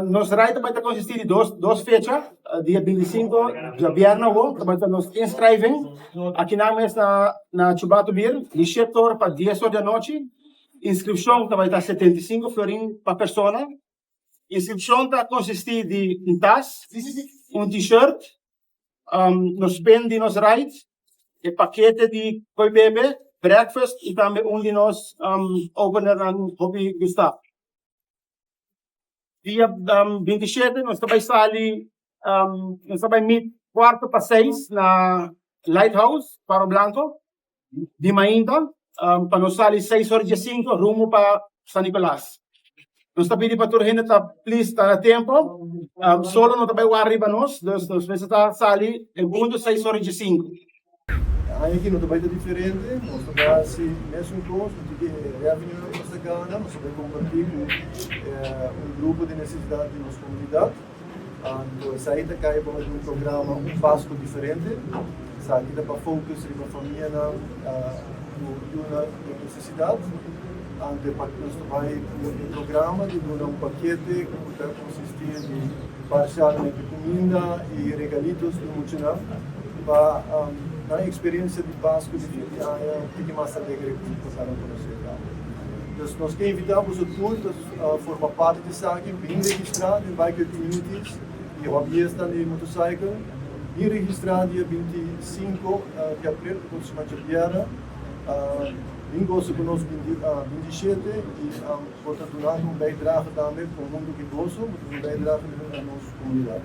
Nos ride ta consisti di dos fecha, dia 25, diabierna awo, ta bay nos inschrijving. Aki nan mes na Chubato Beer, di 7 or pa 10 or di anochi. Inscripcion ta bay ta 75 florin pa persona. Inscripcion ta consisti di un tas, un t-shirt, nos pen di nos ride, e pakete di coy bebe, breakfast y tambe un di nos opener nan hopi gusta. Dia 27 nos ta bay sali, nos ta bay meet 5:45 na Lighthouse, Paro Blanco, di mainta, pa nos sali 6:15 rumbo pa San Nicolas. Nos ta pidi pa tur hende ta please ta na tempo. Solo no ta bay war riba nos, dus nos mester ta sali en punto 6:15. Aki no ta bay ta diferente, nos ta bay haci mesun cos, nos tin revenue cu nos ta gana, nos ta bay comparti cu un grupo di necesidad di nos comunidad. Anto, esaki ta cay bou di un programa Un Pasco Diferente. Esaki ta pa focus riba famianan cu yiunan di necesidad. Anto, nos ta bay cu e programa di duna un pakete cu ta consisti di parcialmente cuminda y regalitos di muchanan pa nan experiencia di Pasco di fin di aña un poco mas alegre cu nan conoce. Anto, nos kier invita boso tur pa forma parti di esaki, bin registra den Biker Communities y hobbyista di motorcycle, bin registra dia 25 di april, cu ta siman diabierna, bin goza cu nos 27 y por ta dunando un bijdrage tambe, cu hunto cu gozo, un bijdrage na nos comunidad.